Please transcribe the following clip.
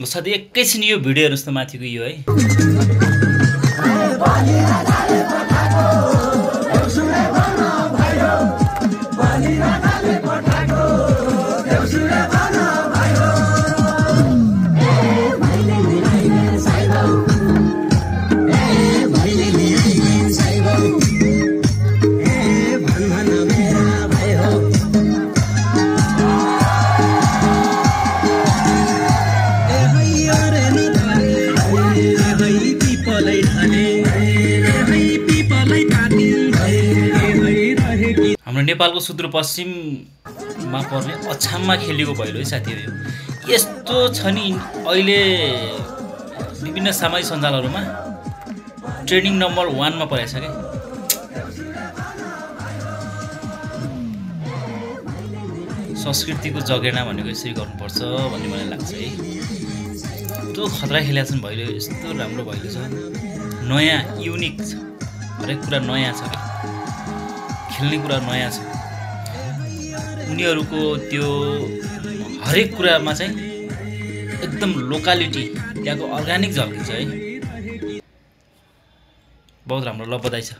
ल साथी एकैछिन यो भिडियो हेर्नुस् त माथिको यो है हाम्रो नेपालको सुदूरपश्चिममा पर्ने अछाममा खेलिएको भैलो है साथीहरु यस्तो छ नि अहिले विभिन्न सामाजिक सञ्जालहरुमा ट्रेनिङ नम्बर 1 मा परेछ के संस्कृतिको जगेर्ना भनेको यसरी गर्नुपर्छ भन्ने मलाई लाग्छ है त्यो खतरा खेलेका छन् भैलो यस्तो राम्रो भैलो छ नयाँ युनिक छ हरेक कुरा नयाँ छ खेल्ने कुरा नयाँ छ उनीहरुको त्यो हरेक कुरामा चाहिँ एकदम लोकालिटी त्यहाँको अर्गानिक झल्किन्छ है बहुत राम्रो ल बधाई छ